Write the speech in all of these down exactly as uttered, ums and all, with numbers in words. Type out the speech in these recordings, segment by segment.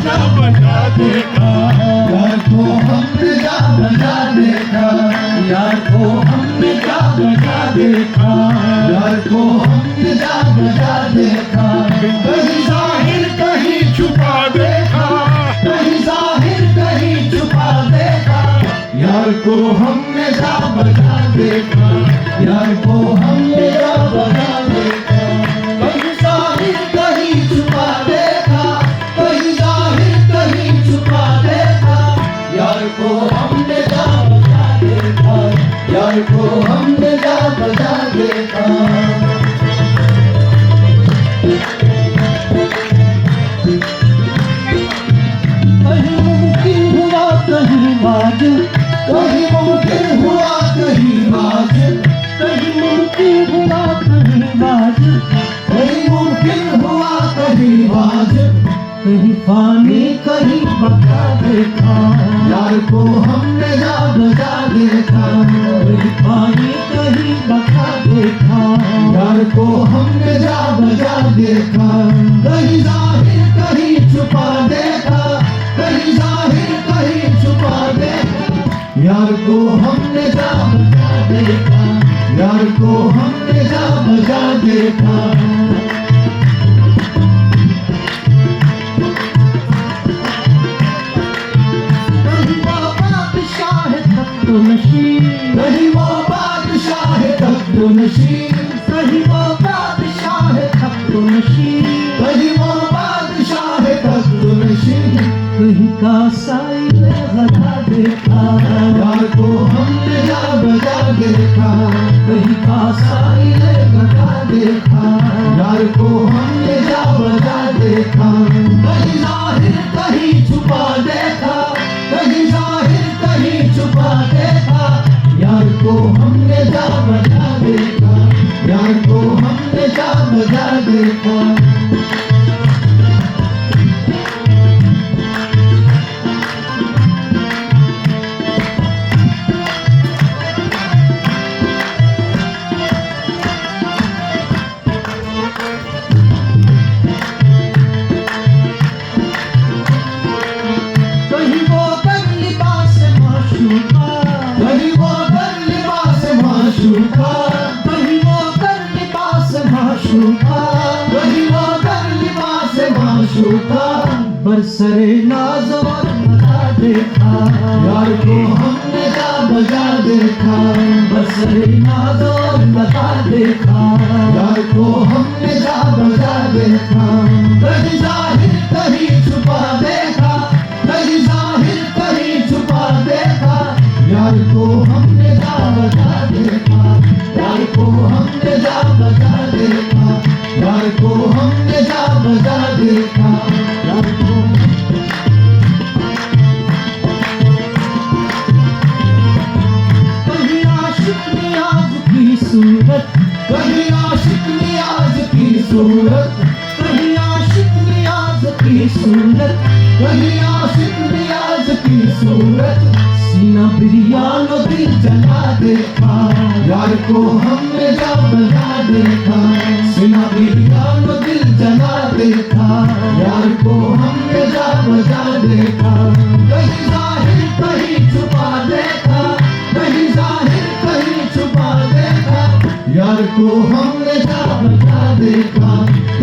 जा बजा देखा, यार को हमने जा बजा देखा, यार को हमने जा बजा देखा, यार को हमने जा बजा देखा। कहीं जाहिर कहीं छुपा देखा, कहीं जाहिर कहीं छुपा देखा, यार को हमने जा बजा देखा, यार को हमने जा बजा देखा। कहीं जाहिर कहीं छुपा देखा, कहीं जाहिर कहीं छुपा देखा, यार को हमने जा बजा देखा, यार को हमने जा बजा देखा। कहीं मुमकिन हुआ कहीं वाजिब, कहीं मुमकिन हुआ कहीं वाजिब, कहीं मुमकिन हुआ कहीं वाजिब, कहीं मुमकिन हुआ कहीं वाजिब, कहीं पानी कहीं बता देखा, यार को हमने जा बजा देखा। कहीं पानी कहीं बता देखा, यार को हमने जा बजा देखा। कहीं जाहिर कहीं छुपा देखा, कहीं जाहिर कहीं छुपा देखा, यार को हमने जा बजा देखा, यार को हमने जा बजा देखा। कहीं वो बादशाह तख्त नशीं, कहीं वो बादशाह तख्त नशीं, कहीं वो बादशाह तख्त नशीं, कहीं वो बादशाह तख्त नशीं। कहीं का साइल गदा देखा, यार को हमने जा बजा देखा। कहीं का साइल गदा देखा, यार को हमने जा बजा देखा। कहीं जाहिर कहीं छुपा देखा, कहीं जाहिर कहीं छुपा देखा, यार को हमने जा बजा देखा, यार को हमने जा बजा देखा। कहीं वो कर लिबास माशूका, कहीं वो कर लिबास माशूका, कहीं वो कर लिबास माशूका, कहीं वो कर लिबास माशूका। बरसरे नाज और बता देखा, यार को हमने जा बजा देखा। बरसरे नाज और बता देखा, यार को हमने जा बजा देखा। कहीं जाहिर कहीं छुपा देखा, कहीं जाहिर कहीं छुपा देखा, यार को हमने जा बजा देखा, यार को हमने जा बजा देखा, यार को हमने जा बजा देखा, यार को। कहीं आशिक नियाज की सूरत, कहीं आशिक नियाज की सूरत, कहीं आशिक नियाज की सूरत, कहीं आशिक नियाज की सूरत। सीना बिरियान और दिल जला देखा, यार को हमने जा बजा देखा। सीना बिरियान और दिल जला देखा, यार को हमने जा बजा देखा। कहीं जाहिर कहीं छुपा देखा, कहीं जाहिर कहीं छुपा देखा, यार को हमने जा बजा देखा,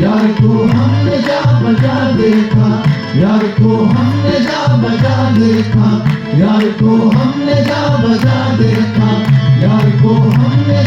यार को हमने जा बजा देखा, यार को हमने जा बजा देखा, यार को हमने जा बजा देखा, यार को हमने